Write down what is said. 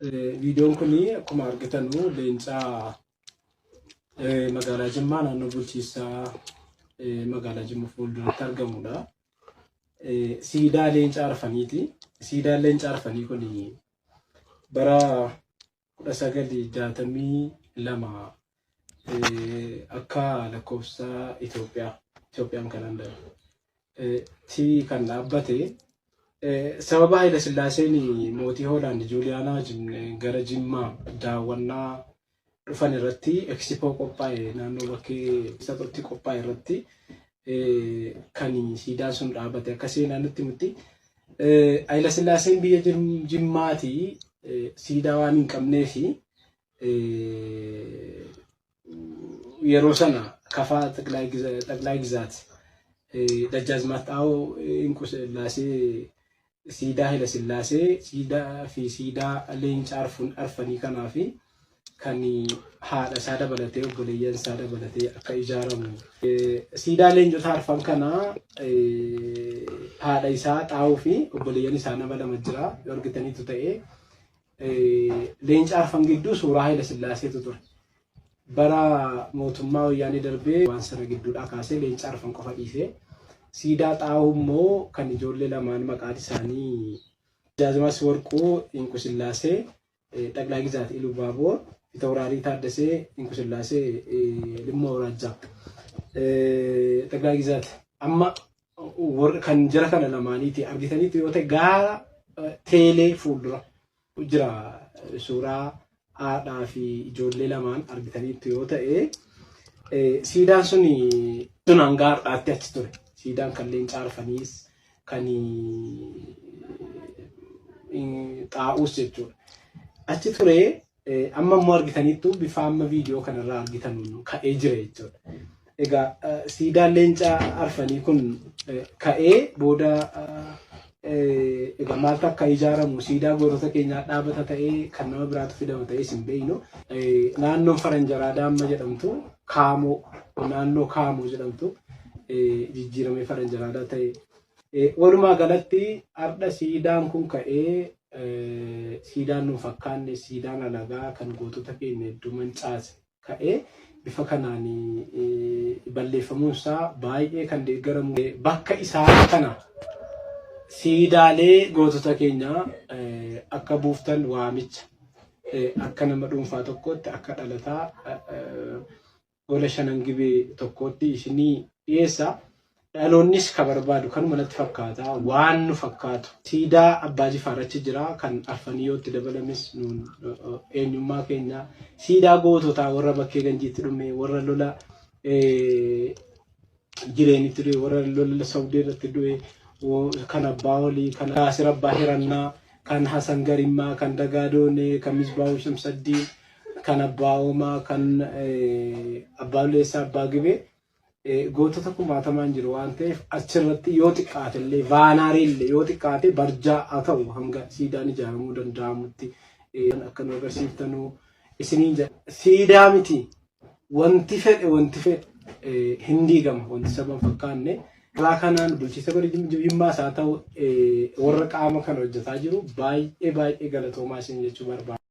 Viidiyoon kun akkuma argitanu leencaa magaalaa Jimmaa naannoo bulchiinsa magaalaa Jimma fuulduratti argamudha. Siidaa leenca arfaniiti. Siidaan leenca arfanii kun bara 1962 akka lakkoofsa Itoophiyaa Itoophiyaan kalaandara ti kan dhaabbate sababa Hayila Sillaaseen mootii Hoolaand Juuliyaanaa wajjin gara Jimmaa daawwannaa dhufan irratti eksipoo qophaa'e naannoo bakkee isaatti qophaa'e irratti kan siidaan sun dhaabbate akka seenaan nutti himutti. Hayila Sillaaseen biyya Jimmaatii siidaa waan hin qabnee fi yeroo sana kafaa xaqlaay gizaat Dajjaazmaat Xaawoo Inqu Sillaasee siidaa Hayila Sillaasee siidaa fi siidaa leenca arfanii kanaa fi kan haadha isaa dabalatee obboleeyyan isaa dabalatee akka ijaaramu. Siidaa leencota arfan kanaa haadha isaa xaa'uu fi obboleeyyan isaa nama lama jira yoo argitaniitu ta'e leenca arfan gidduu suuraa Hayila Sillaaseetu ture. Bara mootummaa wayyaanee darbee waan sana gidduudhaa kaasee leenca arfan qofa dhiisee siidaa xaa'uu immoo kan ijoollee lamaan maqaan isaanii Dajjaazmaas Warquu Inqusillaasee Xaqlaa Gizaat Ilubaaboor Fitawuraarii Taaddasee Inqusillaasee Limmoo Awuraajjaa Xaqlaa Gizaat amma kan jara kana lamaaniiti argitaniitu yoo ta'e gaara teelee fuuldura jira suuraa haadhaa fi ijoollee lamaan argitaniitu yoo ta'e siidaan sun sun hanga har'aatti achi ture. Siidaan kan leenca arfaniis kan xaa'uus jechuudha. Achi ture amma immoo argitaniittu bifa amma viidiyoo kanarraa argitan ka'ee jira jechuudha. Egaa siidaan leenca arfanii kun ka'ee booda egaa maaltu akka ijaaramu siidaa gootota keenyaa dhaabata ta'ee kan nama biraatu fidama ta'ee hin beeknu. Naannoon Faranjaraa Daamma jedhamtu Kaamoo naannoo Kaamoo jedhamtu jijjiiramee Faranjaraadaa ta'e. Walumaa galatti har'a siidaan kun ka'ee siidaan nuun fakkaanne siidaan alagaa kan gootota keenya hedduu mancaase ka'ee bifa kanaan balleeffamuun isaa baay'ee kan deeggaramu bakka isaa kana siidaalee gootota keenyaa akka buuftan waamicha akka nama dhuunfaa tokkootti akka dhalataa gola shanan gibee tokkootti isinii dhiyeessa. Dhaloonnis ka barbaadu kanuma natti fakkaata waan nu fakkaatu. Siidaa Abbaa Jifaar achi jira kan arfanii yoo itti dabalames nuun eenyummaa keenya siidaa goototaa warra bakkee ganjiitti dhume warra lola jireenitti du'e warra lola saudii irratti du'e kan abbaa olii kan Yaasir abbaa hirannaa kan Hasan Garimmaa kan Dagaa Doonee kan Misbaahuu Shamsaddiin kan abbaa Oomaa kan abbaa Leessaa abbaa Gibee gootota kumaatamaan jiru waan ta'eef achirratti yoo xiqqaate illee vaanaarii illee yoo xiqqaate barjaa haa ta'u hanga siidaan ijaaramuu danda'amutti akka nu agarsiiftanuu isiniin jedha. Siidaa miti wanti fedhe wanti fedhe hin diigama wanti saba hin fakkaanne. Karaa kanaan bulchiinsa godina Jimmaas haa ta'u warra qaama kana hojjetaa jiru baay'ee baay'ee galatoomaa isin jechuu barbaada.